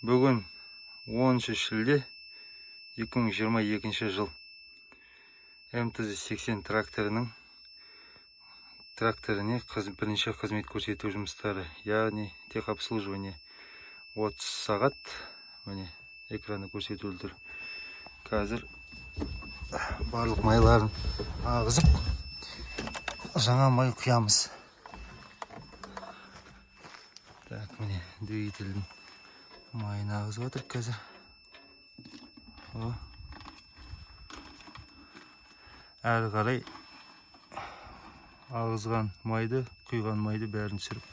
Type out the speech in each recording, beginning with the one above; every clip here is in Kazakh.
Бүгін 10 шілде 2022 жыл. МТЗ-80 тракторіне бірінші қызмет көрсету жұмыстары, яғни техобслуживание 30 сағат. Міне, экранда көрсетіліп тұр. Қазір барлық майларын ағызып, жаңа май құямыз. Так, міне, двигательдің майын ағызып жатыр қазір. О. Әрі қарай ағызған майды, құйған майды бәрін түсіріп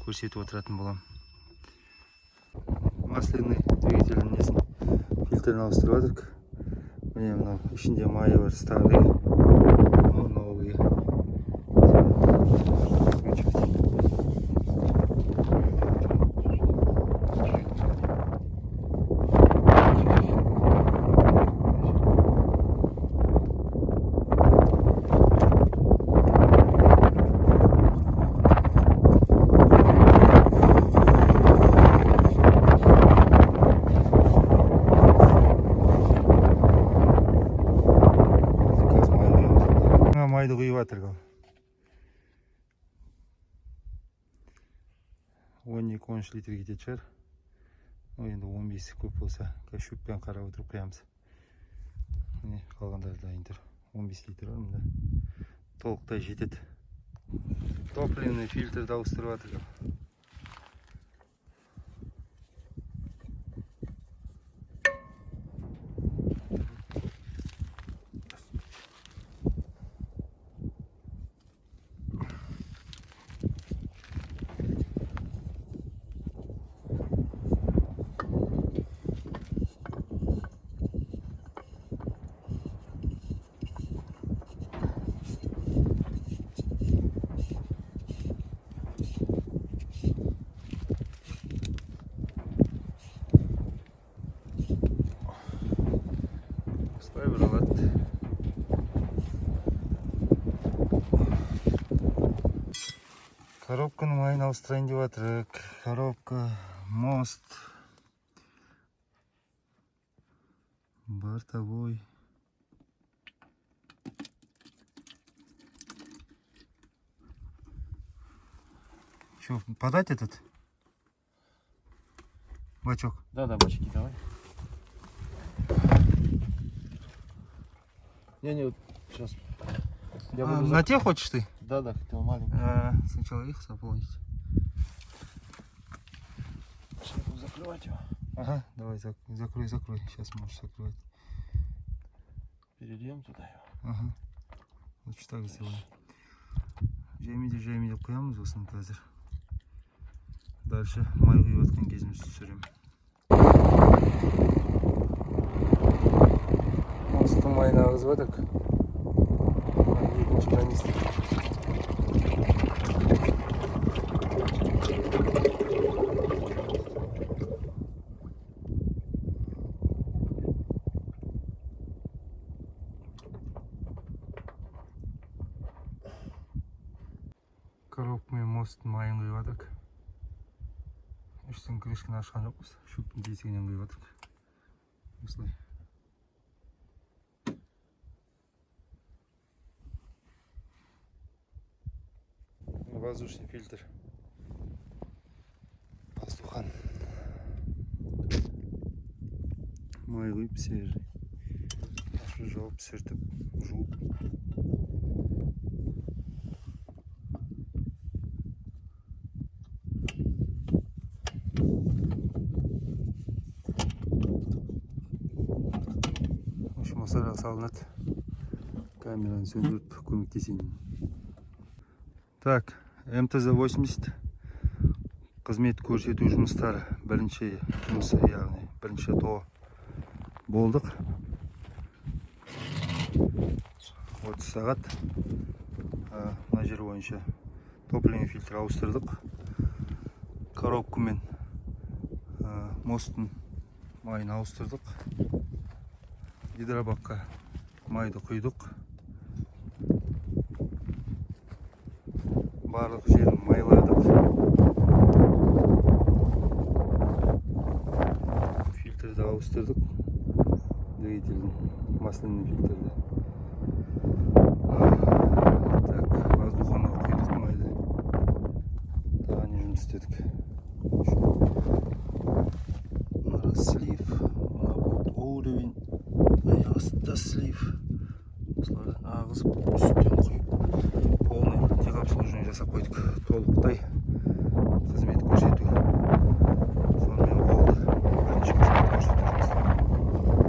көрсетіп отыратын боламын. Масляный двигательдің несін, фильтрін ауыстырып жатырмық. Міне, мынау ішінде майы бар старый, мынау новый. Включать. Қазір май құямыз. Жаңа майды құйып жатыр. 12-13 литр кететін шығар. Ну, енді 15 көп болса, қазір шөппен қарап отырып құямыз. Міне, қалғандары дайын тұр. 15 литр бар мында. Толықтай жетеді. Топливный фильтрді ауыстырып жатыр. Осылай бұралады. Коробканың майын ауыстырайын деп жатырық. Коробка, мост, бортовой. Что, подать этот бачок? Да, бачки давай. Не, вот сейчас. Я А, буду на те хочешь ты? Да, хотел маленький. А, сначала их заполнить. Сейчас буду закрывать его. Ага, давай закрой, закрой. Сейчас можешь закрывать. Перельем туда его. Ага. Лучше так сделаем. Жайменде жайменде құямыз осыны қазір. Дальше май құйып жатқан кезімізді түсіремін. Мосттың майын ағызып жатырық. Екінші канистр. Коробка мен мосттың майын құйып жатырық. Үстін крышканы ашқан жоқпыз. Шөптің тесігінен құйып жатырық. Осылай. Воздушный фильтр. Воздухан. Май құйып, свежий. Ашып, жауып, сүртіп, жуып. В общем, осылай салынады. Камераны сөндіріп көмектесейін. Так, МТЗ-80 қызмет көрсету жұмыстары бірінші жұмысы, яғни бірінші ТО болдық. 30 сағат. Мына жер бойынша топливный фильтр ауыстырдық. Коробка мен мосттың майын ауыстырдық. Гидробакқа майды құйдық. Барлық жерін майладық. Ауыстырдық двигательдің масляный фильтрді. Так, воздухонаға құйдық майды. Тағы не жұмыс істедік? Мына слив, мына вот уровень, астында слив. Осылардан ағызып, үстінен құйып, полный техобслуживание жасап қойдық толықтай.